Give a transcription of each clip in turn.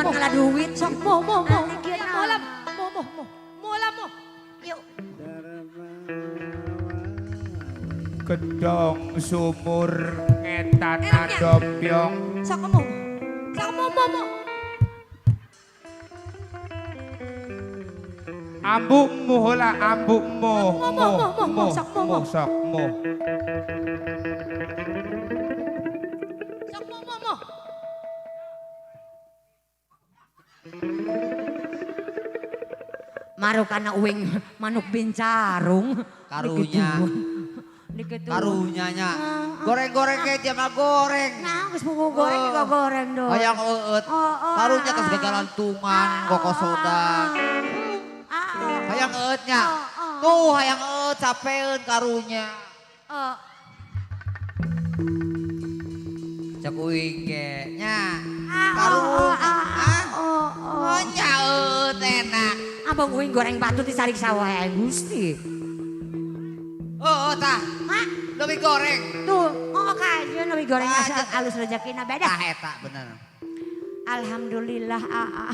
Bukan ngalah duit. Sok mo mo mo. Aneh Mo lah mo mo mo. Mo lah mo. Yuk. Gedong sumur ngetan Enaknya. adopyong. Sok mo. Sok mo mo mo. Ambukmu heula ambukmu. Mo, mo, mo, mo, mo, sok mo, mo. Sok mo. Sok mo mo mo. Marukana uing manuk bincarung. Karunya. Dikituan. Karunya nya. Goreng-goreng kayak dia mah goreng. Nah, geus buku goreng juga goreng dong. Hayang eueut. Karunya geus gagalantungan, kokosodan. Hayang eueutnya. Tuh hayang eueut capeun karunya. Cek uing ge nya. Karunya. Oh nya eueut enak. Abang uing goreng batu di sarik sawah ya Gusti. Oh, tah. Hah? Lebih goreng. Tuh, oh kajian lebih goreng asal alus rezekina beda. Tah eta bener. Alhamdulillah aa.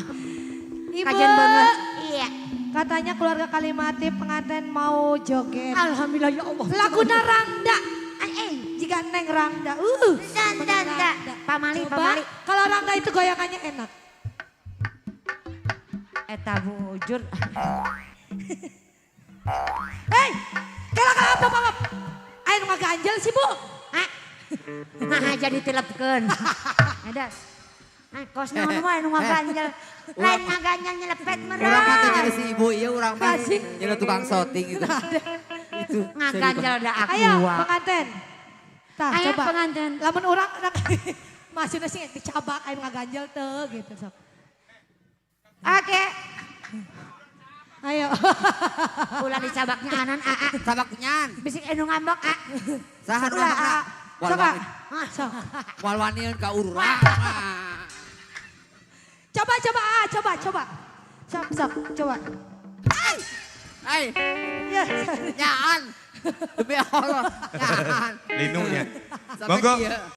Ibu. Kajian banget. Iya. Katanya keluarga Kalimati pengantin mau joget. Alhamdulillah ya Allah. Laguna Rangda. Jika Neng Rangda. Dan dan. Pamali, Coba, pamali. kalau Rangda itu goyangannya enak. Eta bujur. Hei, kalau apa apa. Ayo mah ganjel sih bu. Hah? Nah jadi tilepkeun. Ada. Nah, kos naon wae nu ngaganjel. Lain ngaganjel nyelepet meureun. Urang mah teh nyari si ibu ieu urang mah Kasih. nyari tukang shooting gitu. Itu. Ngaganjel da aku. Ayo pengantin. Tah, Ayo coba. pengantin. Lamun urang maksudnya sih dicabak ayo ngaganjel teu gitu sok. Oke. Ayo. Ulah dicabaknya anan aa. Cabak nyan. Bisik anu ngambek a. Saha nu Ulah, ngambekna? a. Coba. Sok. Moal waniun ka urang. Coba coba ah, coba coba. Sok sok coba. Ai, Ya. nyaan. Demi Allah, nyaan. Linunya. Sampai Monggo. kieu.